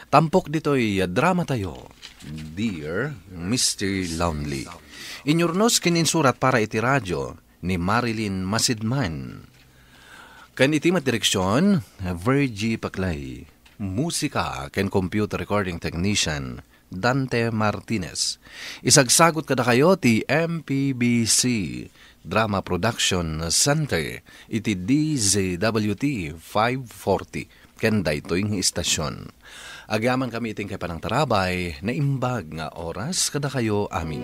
Tampok ditoy dramatayo, Dear Mister Lonely. Inyurnos ken insurat para iti radio ni Marilyn Masidman. Ken iti met direksyon, Virgie Paclay. Musika ken computer recording technician, Dante Martinez. Isagsagot kadakayo ti M P B C Drama Production Center iti D Z W T five forty ken daytoy nga istasyon. Agyamankami iti inkay panangtarabay, naimbag nga oras kadakayo amin.